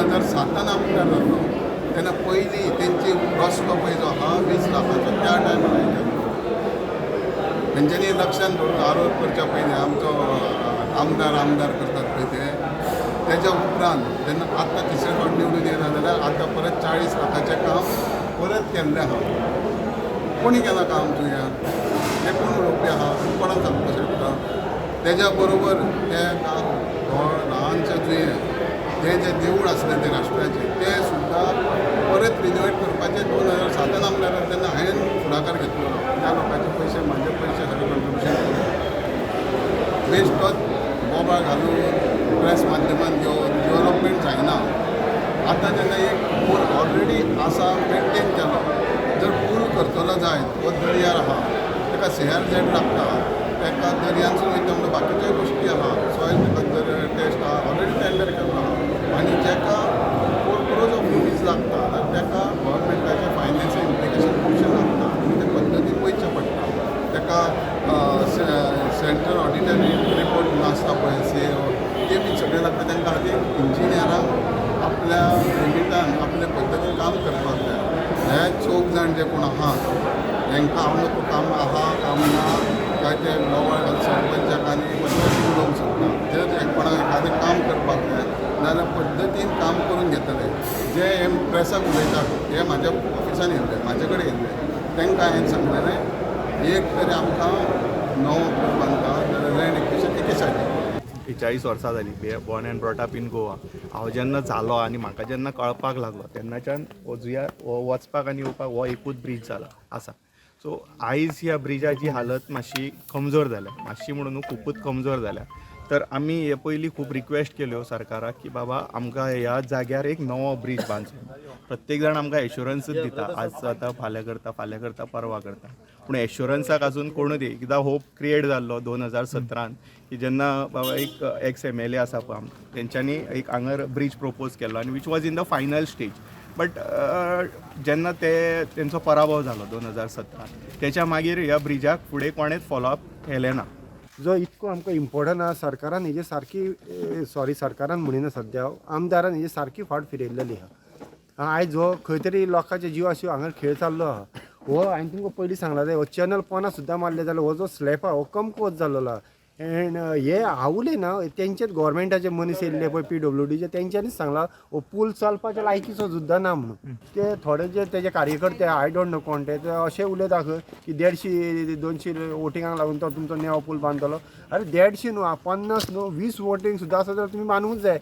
2007न आमदार जाल्लो तेन्ना पयलीं तेंची रस्तो पळय जो आहा 20 लाखाचो, त्या टायमार हांवें केल्लो. तेंच्यांनी लक्षान दवरून आरोप करच्या पयलीं, आमचो आमदार आमदार करतात पळय ते, तेज्या उपरांत जेन्ना आतां तिसरे फावट निवडून येयला जाल्यार आतां परत 40 लाखाचें काम परत केल्लें आहा. कोणी केलां काम तुवें? हें कोण उलोवपी आहा? कोणाक सांगपाक शकता? तेज्या बरोबर तें काम हो ल्हानशें जुंयें, तें जें देवूळ आसलें तें राष्ट्राचें, तें सुद्दां परत रिनोवेट करपाचें 2007न आमदार तेन्ना हांवें फुडाकार घेतलेलो. त्या लोकांचे पयशे, म्हाजे पयशे, सगळे कंट्रिब्युशन करून. बेश्टोच बोबाळ घालून, प्रेस माध्यमान घेवन डेवलपमेंट जायना. आतां जेन्ना एक पूल ऑलरेडी आसा, मेंटेन केलो, जर पूल करतलो जायत, हो दर्यार आहा, ताका सीआरझेड लागता, ताका दर्यांसून वयता म्हणून बाकीच्यो गोश्टी आहा, सॉयल जर टेस्ट आहा, ऑलरेडी टेंडर केल्लो आहा आनी जाका 4 क्रोर्स ऑफ रुपीज लागता जाल्यार ताका गव्हर्मेंटाचें फायनान्सींग इम्प्लिकेशन खुबशें लागता आनी ते पद्दतीन वयचें पडटा. ताका सेंट्रल ऑडिटर रिपोर्ट म्हणून आसता पळय, सीएओ, ते बी सगळें लागता. तांकां खातीर इंजिनियरांक आपल्या लिमिटान, आपल्या पद्दतीन काम करपाक जाय. हे चौग जाण जे कोण आहा, तांकां हांव नको काम आहा, काम ना काय ते बोवाळ घालून सरपंचाक आनी पंचायतीक उलोवंक शकता. जर कोणाक एखादें काम करपाक जाय जाल्यार पद्दतीन काम करून घेतले. जे हे प्रेसाक उलयतात, हे म्हाज्या ऑफिसान येयल्ले, म्हाजे कडेन येयल्ले, तांकां हांवें सांगलेलें, एक तरी आमकां नवो पूल बांदता जाल्यार लँड एक्विशन एके सायडीन. 40 वर्सां जालीं, born and brought up in Goa. हांव जेन्ना जालो आनी म्हाका जेन्ना कळपाक लागलो तेन्नाच्यान हो जुंयार हो वचपाक आनी येवपाक हो एकूच ब्रीज जाला आसा. सो आयज ह्या ब्रिजाची हालत मातशी कमजोर जाल्या, मातशी म्हणून न्हू, खुबूच कमजोर जाल्या. तर आमी हे पयलीं खूब रिक्वेस्ट केल्यो सरकाराक की बाबा, आमकां ह्या जाग्यार एक नवो ब्रीज बांदचो. प्रत्येक जाण आमकां एश्युरन्सूच दिता, आज जाता, फाल्यां करता, फाल्यां करता, परवा करता, पूण एश्युरन्साक अजून कोणूच. एकदां होप क्रिएट जाल्लो 2017न की जेन्ना बाबा एक एक्स एमएलए आसा पळय तेंच्यांनी एक हांगर ब्रीज प्रपोज केल्लो आनी which was in the final stage, but जेन्ना ते तेंचो पराभव जालो 2017, तेच्या मागीर ह्या ब्रिजाक फुडें कोणेच फॉलोअप केलें ना. जो इतको आमकां इम्पॉर्टंट आहा, सरकारान हेजी सारकी, सॉरी, सरकारान म्हणिना सद्या, आमदारान हेजी सारकी फाट फिरयल्लेली आहा. आयज हो खंय तरी लोकांच्या जिवाशी हांगा खेळ चाललो आहा. हो हांवें तुमकां पयलीं सांगला, हो चॅनल पोना सुद्दां मारले जाल्यार हो जो स्लॅप आहा हो कमकुवत जाल्लो आहा. एंड हे हांव उलयना, तेंचेच गोवोरमेंटाचे मनीस येयल्ले पळय, पीडब्ल्यूडीचे, तेंच्यांनीच सांगलां हो पूल चलपाच्या लायकीचो सुद्दां ना म्हणून. ते थोडे जे तेजे कार्यकर्ते, I don't know कोण ते, ते अशें उलयता खंय की 150 200 वोटिंगाक लागून तो तुमचो नेवो पूल बांदतलो. अरे, 150 न्हू, 50 न्हू, 20 वोटींग सुद्दां आसा जाल्यार तुमी बांदूंक जाय.